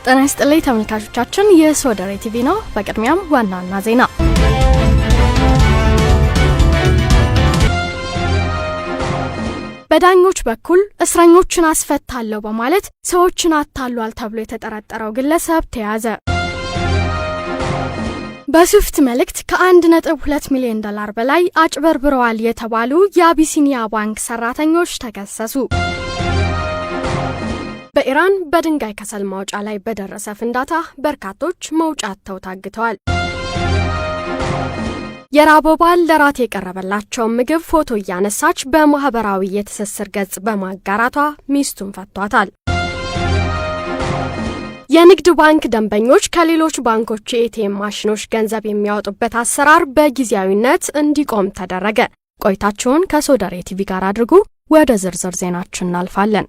ጤና ይስጥልኝ ተመልካቾቻችን፣ ይህ ሶደሬ ቲቪ ነው። በቅድሚያም ዋና ዋና ዜና። በዳኞች በኩል እስረኞችን አስፈታለሁ በማለት ሰዎችን አታሏል ተብሎ የተጠረጠረው ግለሰብ ተያዘ። በስዊፍት መልእክት ከ1.2 ሚሊዮን ዶላር በላይ አጭበርብረዋል የተባሉ የአቢሲኒያ ባንክ ሰራተኞች ተከሰሱ። በኢራን በድንጋይ ከሰል ማውጫ ላይ በደረሰ ፍንዳታ በርካቶች መውጫ አጥተው ታግተዋል። የራበው ባል ለራት የቀረበላቸውን ምግብ ፎቶ እያነሳች በማህበራዊ የትስስር ገጽ በማጋራቷ ሚስቱን ፈቷታል። የንግድ ባንክ ደንበኞች ከሌሎች ባንኮች የኤቲኤም ማሽኖች ገንዘብ የሚያወጡበት አሰራር በጊዜያዊነት እንዲቆም ተደረገ። ቆይታችሁን ከሶደሬ ቲቪ ጋር አድርጉ። ወደ ዝርዝር ዜናችን እናልፋለን።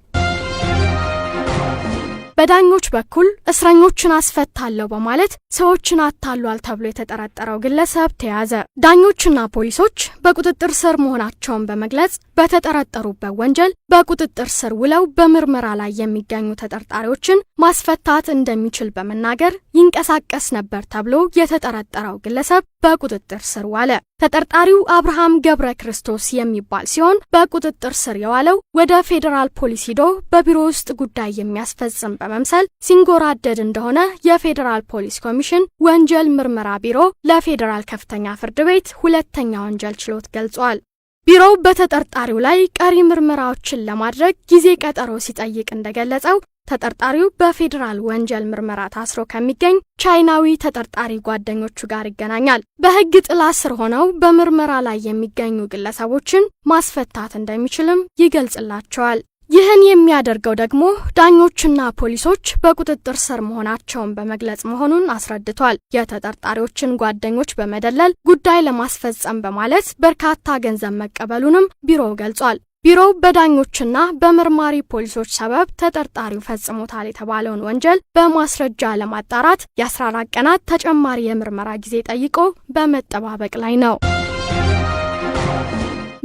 በዳኞች በኩል እስረኞችን አስፈታለሁ በማለት ሰዎችን አታሏል ተብሎ የተጠረጠረው ግለሰብ ተያዘ። ዳኞችና ፖሊሶች በቁጥጥር ስር መሆናቸውን በመግለጽ በተጠረጠሩበት ወንጀል በቁጥጥር ስር ውለው በምርመራ ላይ የሚገኙ ተጠርጣሪዎችን ማስፈታት እንደሚችል በመናገር ይንቀሳቀስ ነበር ተብሎ የተጠረጠረው ግለሰብ በቁጥጥር ስር ዋለ። ተጠርጣሪው አብርሃም ገብረ ክርስቶስ የሚባል ሲሆን በቁጥጥር ስር የዋለው ወደ ፌዴራል ፖሊስ ሂዶ በቢሮ ውስጥ ጉዳይ የሚያስፈጽም በመምሰል ሲንጎራደድ እንደሆነ የፌዴራል ፖሊስ ኮሚሽን ወንጀል ምርመራ ቢሮ ለፌዴራል ከፍተኛ ፍርድ ቤት ሁለተኛ ወንጀል ችሎት ገልጿል። ቢሮው በተጠርጣሪው ላይ ቀሪ ምርመራዎችን ለማድረግ ጊዜ ቀጠሮ ሲጠይቅ እንደገለጸው፣ ተጠርጣሪው በፌዴራል ወንጀል ምርመራ ታስሮ ከሚገኝ ቻይናዊ ተጠርጣሪ ጓደኞቹ ጋር ይገናኛል። በሕግ ጥላ ስር ሆነው በምርመራ ላይ የሚገኙ ግለሰቦችን ማስፈታት እንደሚችልም ይገልጽላቸዋል። ይህን የሚያደርገው ደግሞ ዳኞችና ፖሊሶች በቁጥጥር ስር መሆናቸውን በመግለጽ መሆኑን አስረድቷል። የተጠርጣሪዎችን ጓደኞች በመደለል ጉዳይ ለማስፈጸም በማለት በርካታ ገንዘብ መቀበሉንም ቢሮው ገልጿል። ቢሮው በዳኞችና በመርማሪ ፖሊሶች ሰበብ ተጠርጣሪው ፈጽሞታል የተባለውን ወንጀል በማስረጃ ለማጣራት የ14 ቀናት ተጨማሪ የምርመራ ጊዜ ጠይቆ በመጠባበቅ ላይ ነው።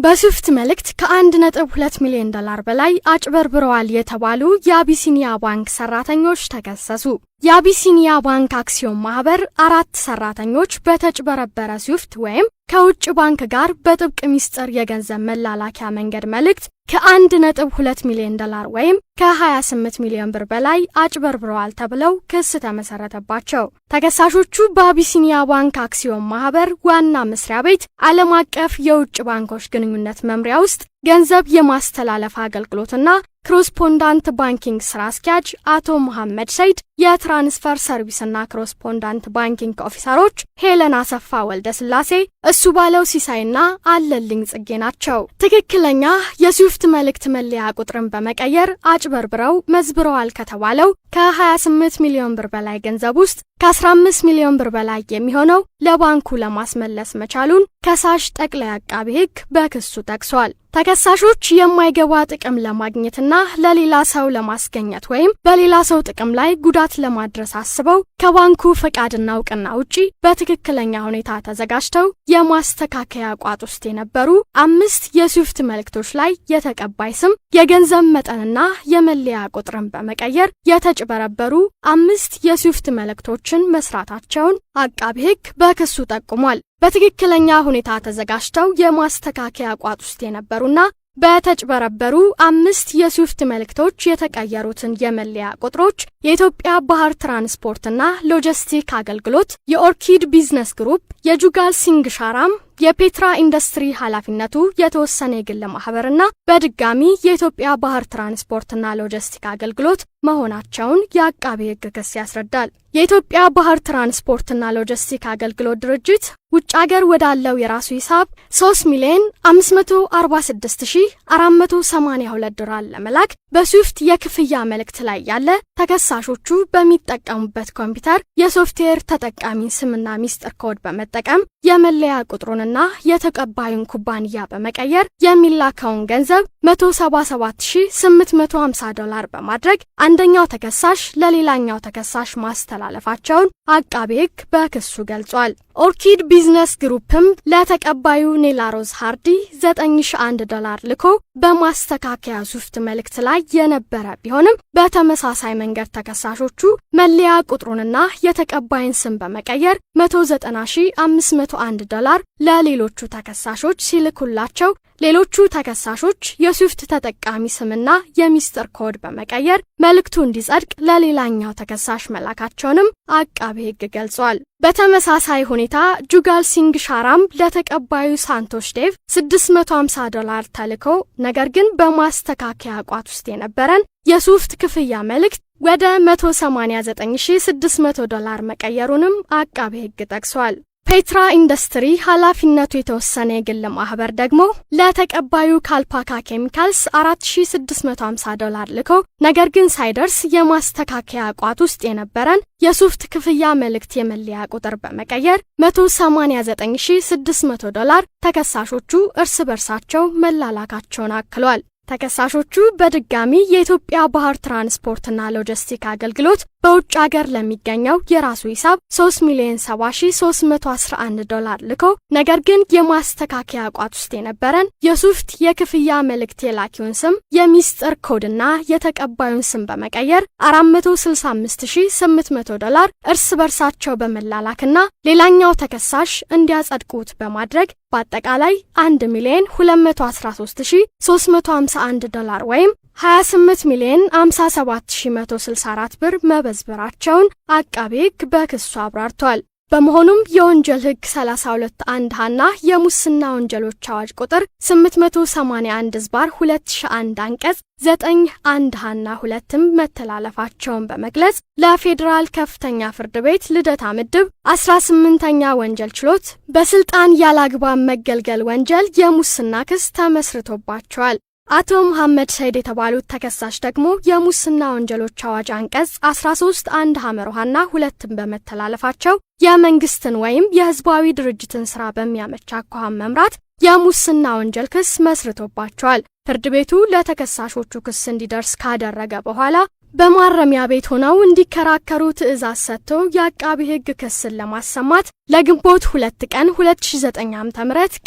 በስዊፍት መልእክት ከ1.2 ሚሊዮን ዶላር በላይ አጭበርብረዋል የተባሉ የአቢሲኒያ ባንክ ሰራተኞች ተከሰሱ። የአቢሲኒያ ባንክ አክሲዮን ማህበር አራት ሰራተኞች በተጭበረበረ ስዊፍት ወይም ከውጭ ባንክ ጋር በጥብቅ ሚስጥር የገንዘብ መላላኪያ መንገድ መልእክት ከ1.2 ሚሊዮን ዶላር ወይም ከ28 ሚሊዮን ብር በላይ አጭበርብረዋል ተብለው ክስ ተመሰረተባቸው። ተከሳሾቹ በአቢሲኒያ ባንክ አክሲዮን ማህበር ዋና መስሪያ ቤት ዓለም አቀፍ የውጭ ባንኮች ግንኙነት መምሪያ ውስጥ ገንዘብ የማስተላለፍ አገልግሎትና correspondent banking ስራ አስኪያጅ አቶ መሐመድ ሰይድ፣ የ transfer service ና correspondent banking ኦፊሰሮች ሄለን አሰፋ ወልደ ስላሴ፣ እሱባለው ሲሳይና አለልኝ ጽጌ ናቸው። ትክክለኛ የስዊፍት መልእክት መለያ ቁጥርን በመቀየር አጭበርብረው መዝብረዋል ከተባለው ከ28 ሚሊዮን ብር በላይ ገንዘብ ውስጥ ከ15 ሚሊዮን ብር በላይ የሚሆነው ለባንኩ ለማስመለስ መቻሉን ከሳሽ ጠቅላይ አቃቢ ሕግ በክሱ ጠቅሷል። ተከሳሾች የማይገባ ጥቅም ለማግኘትና ለሌላ ሰው ለማስገኘት ወይም በሌላ ሰው ጥቅም ላይ ጉዳት ለማድረስ አስበው ከባንኩ ፈቃድና እውቅና ውጪ በትክክለኛ ሁኔታ ተዘጋጅተው የማስተካከያ ቋት ውስጥ የነበሩ አምስት የስዊፍት መልእክቶች ላይ የተቀባይ ስም፣ የገንዘብ መጠንና የመለያ ቁጥርን በመቀየር የተጭበረበሩ አምስት የስዊፍት መልእክቶችን መስራታቸውን አቃቢ ሕግ በክሱ ጠቁሟል። በትክክለኛ ሁኔታ ተዘጋጅተው የማስተካከያ ቋት ውስጥ የነበሩና በተጭበረበሩ አምስት የስዊፍት መልእክቶች የተቀየሩትን የመለያ ቁጥሮች የኢትዮጵያ ባህር ትራንስፖርትና ሎጂስቲክ አገልግሎት፣ የኦርኪድ ቢዝነስ ግሩፕ፣ የጁጋል ሲንግ ሻራም፣ የፔትራ ኢንዱስትሪ ኃላፊነቱ የተወሰነ የግል ማህበርና በድጋሚ የኢትዮጵያ ባህር ትራንስፖርትና ሎጂስቲክ አገልግሎት መሆናቸውን የአቃቤ ሕግ ክስ ያስረዳል። የኢትዮጵያ ባህር ትራንስፖርትና ሎጂስቲክ አገልግሎት ድርጅት ውጭ አገር ወዳለው የራሱ ሂሳብ 3 ሚሊዮን 546482 ዶላር ለመላክ በስዊፍት የክፍያ መልእክት ላይ ያለ ተከሳሾቹ በሚጠቀሙበት ኮምፒውተር የሶፍትዌር ተጠቃሚን ስምና ሚስጥር ኮድ በመጠቀም የመለያ ቁጥሩንና የተቀባዩን ኩባንያ በመቀየር የሚላከውን ገንዘብ 177850 ዶላር በማድረግ አንደኛው ተከሳሽ ለሌላኛው ተከሳሽ ማስተላለፋቸውን አቃቤ ሕግ በክሱ ገልጿል። ኦርኪድ ቢዝነስ ግሩፕም ለተቀባዩ ኔላሮዝ ሃርዲ 9001 ዶላር ልኮ በማስተካከያ ስዊፍት መልእክት ላይ የነበረ ቢሆንም በተመሳሳይ መንገድ ተከሳሾቹ መለያ ቁጥሩንና የተቀባይን ስም በመቀየር 190,501 ዶላር ለሌሎቹ ተከሳሾች ሲልኩላቸው፣ ሌሎቹ ተከሳሾች የስዊፍት ተጠቃሚ ስምና የሚስጥር ኮድ በመቀየር መልእክቱ እንዲጸድቅ ለሌላኛው ተከሳሽ መላካቸውንም አቃቤ ሕግ ገልጿል። በተመሳሳይ ሁኔታ ጁጋል ሲንግ ሻራም ለተቀባዩ ሳንቶሽ ዴቭ 650 ዶላር ተልኮ ነገር ግን በማስተካከያ ቋት ውስጥ የነበረን የስዊፍት ክፍያ መልእክት ወደ 189,600 ዶላር መቀየሩንም አቃቤ ሕግ ጠቅሷል። ፔትራ ኢንዱስትሪ ኃላፊነቱ የተወሰነ የግል ማህበር ደግሞ ለተቀባዩ ካልፓካ ኬሚካልስ 4650 ዶላር ልኮ ነገር ግን ሳይደርስ የማስተካከያ ቋት ውስጥ የነበረን የስዊፍት ክፍያ መልእክት የመለያ ቁጥር በመቀየር 189,600 ዶላር ተከሳሾቹ እርስ በርሳቸው መላላካቸውን አክሏል። ተከሳሾቹ በድጋሚ የኢትዮጵያ ባህር ትራንስፖርትና ሎጂስቲክ አገልግሎት በውጭ ሀገር ለሚገኘው የራሱ ሂሳብ 3 ሚሊዮን 70,311 ዶላር ልኮ ነገር ግን የማስተካከያ ቋት ውስጥ የነበረን የስዊፍት የክፍያ መልእክት የላኪውን ስም፣ የሚስጥር ኮድና የተቀባዩን ስም በመቀየር 465,800 ዶላር እርስ በርሳቸው በመላላክና ሌላኛው ተከሳሽ እንዲያጸድቁት በማድረግ በአጠቃላይ 1 ሚሊዮን 213351 ዶላር ወይም 28 ሚሊዮን 57164 ብር መበዝበራቸውን አቃቤ ሕግ በክሱ አብራርቷል። በመሆኑም የወንጀል ሕግ 32 1 ሀና የሙስና ወንጀሎች አዋጅ ቁጥር 881/2001 አንቀጽ 9 1 ሀና 2ም መተላለፋቸውን በመግለጽ ለፌዴራል ከፍተኛ ፍርድ ቤት ልደታ ምድብ 18ኛ ወንጀል ችሎት በስልጣን ያላግባብ መገልገል ወንጀል የሙስና ክስ ተመስርቶባቸዋል። አቶ መሐመድ ሰይድ የተባሉት ተከሳሽ ደግሞ የሙስና ወንጀሎች አዋጅ አንቀጽ 13 1 ሐመር ውሃና 2ን በመተላለፋቸው የመንግስትን ወይም የህዝባዊ ድርጅትን ስራ በሚያመች አኳኋን መምራት የሙስና ወንጀል ክስ መስርቶባቸዋል። ፍርድ ቤቱ ለተከሳሾቹ ክስ እንዲደርስ ካደረገ በኋላ በማረሚያ ቤት ሆነው እንዲከራከሩ ትዕዛዝ ሰጥቶ የአቃቢ ሕግ ክስን ለማሰማት ለግንቦት 2 ቀን 2009 ዓ.ም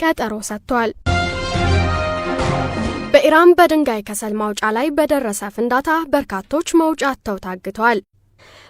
ቀጠሮ ሰጥቷል። በኢራን በድንጋይ ከሰል ማውጫ ላይ በደረሰ ፍንዳታ በርካቶች መውጫ አጥተው ታግተዋል።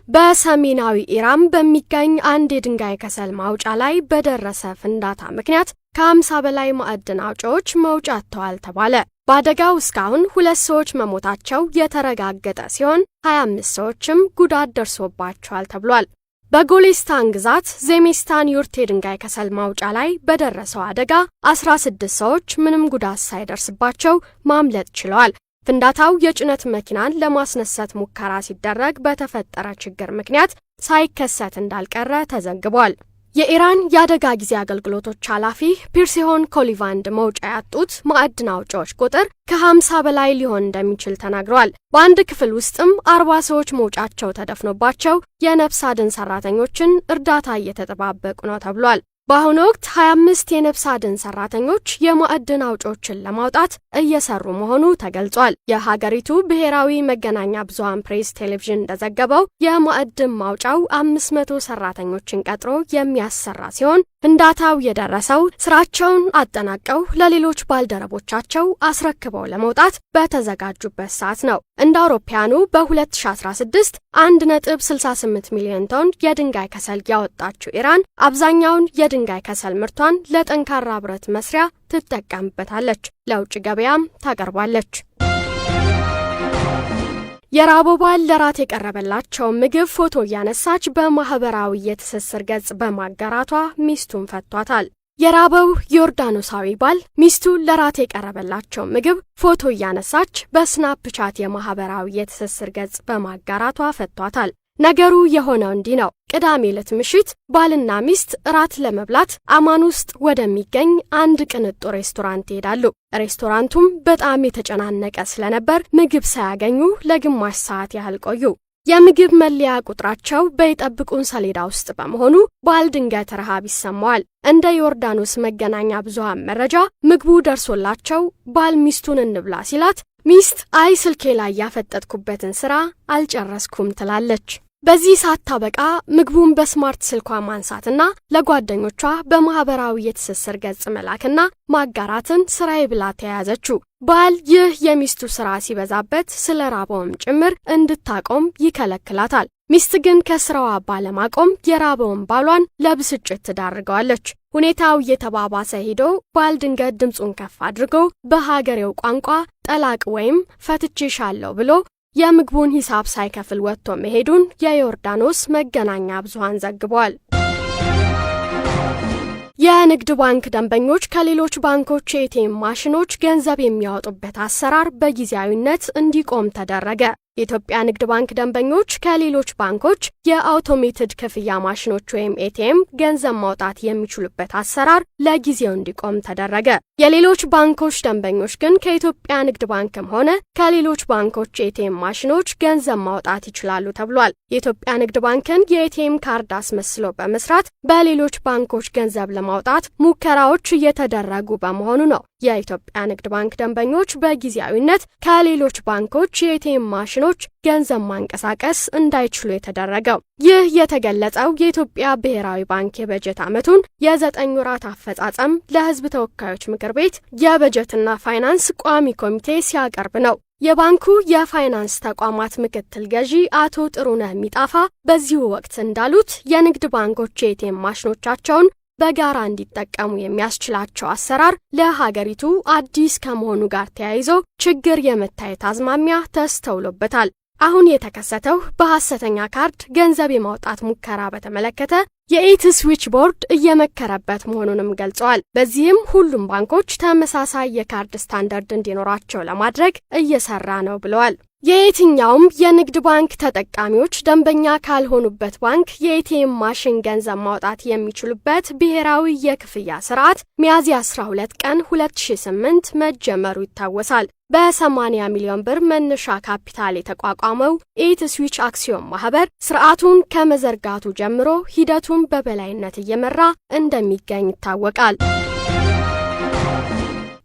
በሰሜናዊ ኢራን በሚገኝ አንድ የድንጋይ ከሰል ማውጫ ላይ በደረሰ ፍንዳታ ምክንያት ከ50 በላይ ማዕድን አውጪዎች መውጫ አጥተዋል ተባለ። በአደጋው እስካሁን 2 ሰዎች መሞታቸው የተረጋገጠ ሲሆን 25 ሰዎችም ጉዳት ደርሶባቸዋል ተብሏል። በጎሌስታን ግዛት ዜሜስታን ዩርት የድንጋይ ከሰል ማውጫ ላይ በደረሰው አደጋ 16 ሰዎች ምንም ጉዳት ሳይደርስባቸው ማምለጥ ችለዋል። ፍንዳታው የጭነት መኪናን ለማስነሳት ሙከራ ሲደረግ በተፈጠረ ችግር ምክንያት ሳይከሰት እንዳልቀረ ተዘግቧል። የኢራን የአደጋ ጊዜ አገልግሎቶች ኃላፊ ፒርሲሆን ኮሊቫንድ መውጫ ያጡት ማዕድን አውጪዎች ቁጥር ከ50 በላይ ሊሆን እንደሚችል ተናግረዋል። በአንድ ክፍል ውስጥም 40 ሰዎች መውጫቸው ተደፍኖባቸው የነፍስ አድን ሰራተኞችን እርዳታ እየተጠባበቁ ነው ተብሏል። በአሁኑ ወቅት 25 የነፍስ አድን ሰራተኞች የማዕድን አውጪዎችን ለማውጣት እየሰሩ መሆኑ ተገልጿል። የሀገሪቱ ብሔራዊ መገናኛ ብዙሃን ፕሬስ ቴሌቪዥን እንደዘገበው የማዕድን ማውጫው 500 ሰራተኞችን ቀጥሮ የሚያሰራ ሲሆን ፍንዳታው የደረሰው ስራቸውን አጠናቀው ለሌሎች ባልደረቦቻቸው አስረክበው ለመውጣት በተዘጋጁበት ሰዓት ነው። እንደ አውሮፓውያኑ በ2016 1.68 ሚሊዮን ቶን የድንጋይ ከሰል ያወጣችው ኢራን አብዛኛውን የድንጋይ ከሰል ምርቷን ለጠንካራ ብረት መስሪያ ትጠቀምበታለች፣ ለውጭ ገበያም ታቀርባለች። የራበው ባል ለራት የቀረበላቸው ምግብ ፎቶ እያነሳች በማህበራዊ የትስስር ገጽ በማጋራቷ ሚስቱን ፈቷታል። የራበው ዮርዳኖሳዊ ባል ሚስቱ ለራት የቀረበላቸው ምግብ ፎቶ እያነሳች በስናፕቻት የማህበራዊ የትስስር ገጽ በማጋራቷ ፈቷታል። ነገሩ የሆነው እንዲህ ነው። ቅዳሜ ዕለት ምሽት ባልና ሚስት እራት ለመብላት አማን ውስጥ ወደሚገኝ አንድ ቅንጡ ሬስቶራንት ይሄዳሉ። ሬስቶራንቱም በጣም የተጨናነቀ ስለነበር ምግብ ሳያገኙ ለግማሽ ሰዓት ያህል ቆዩ። የምግብ መለያ ቁጥራቸው በይጠብቁን ሰሌዳ ውስጥ በመሆኑ ባል ድንገት ረሃብ ይሰማዋል። እንደ ዮርዳኖስ መገናኛ ብዙሃን መረጃ ምግቡ ደርሶላቸው ባል ሚስቱን እንብላ ሲላት ሚስት አይ ስልኬ ላይ ያፈጠጥኩበትን ስራ አልጨረስኩም ትላለች። በዚህ ሳታበቃ ምግቡን በ smart ስልኳ ማንሳትና ለጓደኞቿ በማህበራዊ የትስስር ገጽ መላክና ማጋራትን ስራዬ ብላ ተያያዘችው። ባል ይህ የሚስቱ ስራ ሲበዛበት ስለ ራበውም ጭምር እንድታቆም ይከለክላታል። ሚስት ግን ከስራዋ ባለማቆም የራበውን ባሏን ለብስጭት ትዳርገዋለች። ሁኔታው እየተባባሰ ሄዶ ባል ድንገት ድምፁን ከፍ አድርጎ በሀገሬው ቋንቋ ጠላቅ ወይም ፈትቼሻለሁ ብሎ የምግቡን ሂሳብ ሳይከፍል ወጥቶ መሄዱን የዮርዳኖስ መገናኛ ብዙሃን ዘግቧል። የንግድ ባንክ ደንበኞች ከሌሎች ባንኮች የኤቲኤም ማሽኖች ገንዘብ የሚያወጡበት አሰራር በጊዜያዊነት እንዲቆም ተደረገ። የኢትዮጵያ ንግድ ባንክ ደንበኞች ከሌሎች ባንኮች የ automated ክፍያ ማሽኖች ወይም ኤቲኤም ገንዘብ ማውጣት የሚችሉበት አሰራር ለጊዜው እንዲቆም ተደረገ። የሌሎች ባንኮች ደንበኞች ግን ከኢትዮጵያ ንግድ ባንክም ሆነ ከሌሎች ባንኮች የኤቲኤም ማሽኖች ገንዘብ ማውጣት ይችላሉ ተብሏል። የኢትዮጵያ ንግድ ባንክን የኤቲኤም ካርድ አስመስሎ በመስራት በሌሎች ባንኮች ገንዘብ ለማውጣት ሙከራዎች እየተደረጉ በመሆኑ ነው የኢትዮጵያ ንግድ ባንክ ደንበኞች በጊዜያዊነት ከሌሎች ባንኮች የኤቲኤም ማሽኖች ገንዘብ ማንቀሳቀስ እንዳይችሉ የተደረገው። ይህ የተገለጸው የኢትዮጵያ ብሔራዊ ባንክ የበጀት ዓመቱን የ9 ወራት አፈጻጸም ለሕዝብ ተወካዮች ምክር ቤት የበጀትና ፋይናንስ ቋሚ ኮሚቴ ሲያቀርብ ነው። የባንኩ የፋይናንስ ተቋማት ምክትል ገዢ አቶ ጥሩነህ ሚጣፋ በዚሁ ወቅት እንዳሉት፣ የንግድ ባንኮች የኤቲኤም ማሽኖቻቸውን በጋራ እንዲጠቀሙ የሚያስችላቸው አሰራር ለሀገሪቱ አዲስ ከመሆኑ ጋር ተያይዞ ችግር የመታየት አዝማሚያ ተስተውሎበታል። አሁን የተከሰተው በሐሰተኛ ካርድ ገንዘብ የማውጣት ሙከራ በተመለከተ የኢትስዊች ቦርድ እየመከረበት መሆኑንም ገልጸዋል። በዚህም ሁሉም ባንኮች ተመሳሳይ የካርድ ስታንዳርድ እንዲኖራቸው ለማድረግ እየሰራ ነው ብለዋል። የየትኛውም የንግድ ባንክ ተጠቃሚዎች ደንበኛ ካልሆኑበት ባንክ የኤቲኤም ማሽን ገንዘብ ማውጣት የሚችሉበት ብሔራዊ የክፍያ ስርዓት ሚያዝያ 12 ቀን 2008 መጀመሩ ይታወሳል። በ80 ሚሊዮን ብር መነሻ ካፒታል የተቋቋመው ኢትስዊች አክሲዮን ማህበር ስርዓቱን ከመዘርጋቱ ጀምሮ ሂደቱን በበላይነት እየመራ እንደሚገኝ ይታወቃል።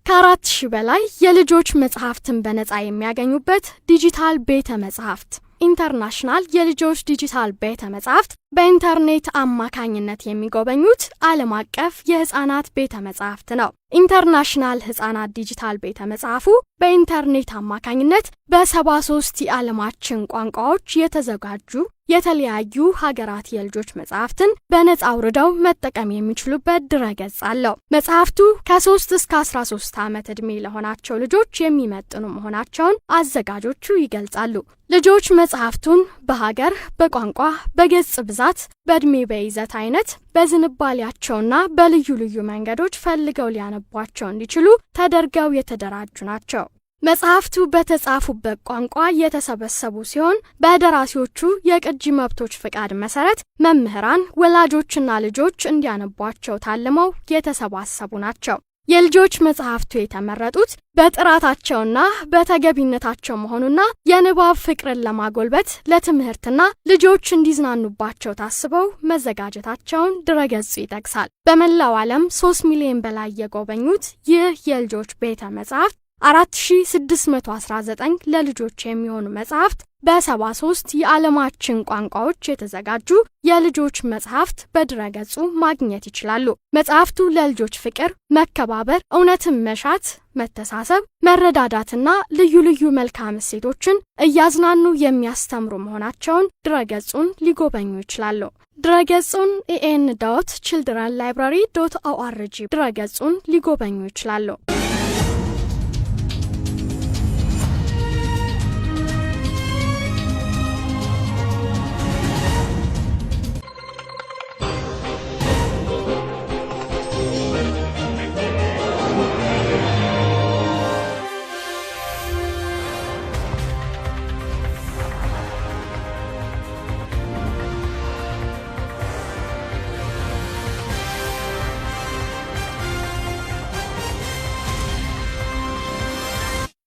ከ4,000 በላይ የልጆች መጽሐፍትን በነጻ የሚያገኙበት ዲጂታል ቤተ መጽሐፍት። International የልጆች ዲጂታል ቤተ መጻሕፍት በኢንተርኔት አማካኝነት የሚጎበኙት ዓለም አቀፍ የህፃናት ቤተ መጻሕፍት ነው። International ህጻናት ዲጂታል ቤተ መጽሐፉ በኢንተርኔት አማካኝነት በ73 የዓለማችን ቋንቋዎች የተዘጋጁ የተለያዩ ሀገራት የልጆች መጽሐፍትን በነጻ አውርደው መጠቀም የሚችሉበት ድረገጽ አለው። መጽሐፍቱ ከ3 እስከ 13 ዓመት ዕድሜ ለሆናቸው ልጆች የሚመጥኑ መሆናቸውን አዘጋጆቹ ይገልጻሉ። ልጆች መጽሐፍቱን በሀገር፣ በቋንቋ፣ በገጽ ብዛት፣ በዕድሜ፣ በይዘት አይነት፣ በዝንባሌያቸውና በልዩ ልዩ መንገዶች ፈልገው ሊያነቧቸው እንዲችሉ ተደርገው የተደራጁ ናቸው። መጽሐፍቱ በተጻፉበት ቋንቋ የተሰበሰቡ ሲሆን፣ በደራሲዎቹ የቅጂ መብቶች ፍቃድ መሰረት መምህራን፣ ወላጆችና ልጆች እንዲያነቧቸው ታልመው የተሰባሰቡ ናቸው። የልጆች መጽሐፍቱ የተመረጡት በጥራታቸውና በተገቢነታቸው መሆኑና የንባብ ፍቅርን ለማጎልበት፣ ለትምህርትና ልጆች እንዲዝናኑባቸው ታስበው መዘጋጀታቸውን ድረገጹ ይጠቅሳል። በመላው ዓለም 3 ሚሊዮን በላይ የጎበኙት ይህ የልጆች ቤተ መጽሐፍት 4619 ለልጆች የሚሆኑ መጽሐፍት፣ በ73 የዓለማችን ቋንቋዎች የተዘጋጁ የልጆች መጽሐፍት በድረገጹ ማግኘት ይችላሉ። መጽሐፍቱ ለልጆች ፍቅር፣ መከባበር፣ እውነትን መሻት፣ መተሳሰብ፣ መረዳዳትና ልዩ ልዩ መልካም እሴቶችን እያዝናኑ የሚያስተምሩ መሆናቸውን ድረገጹን ሊጎበኙ ይችላሉ። ድረገጹን en.childrenlibrary.org ድረገጹን ሊጎበኙ ይችላሉ።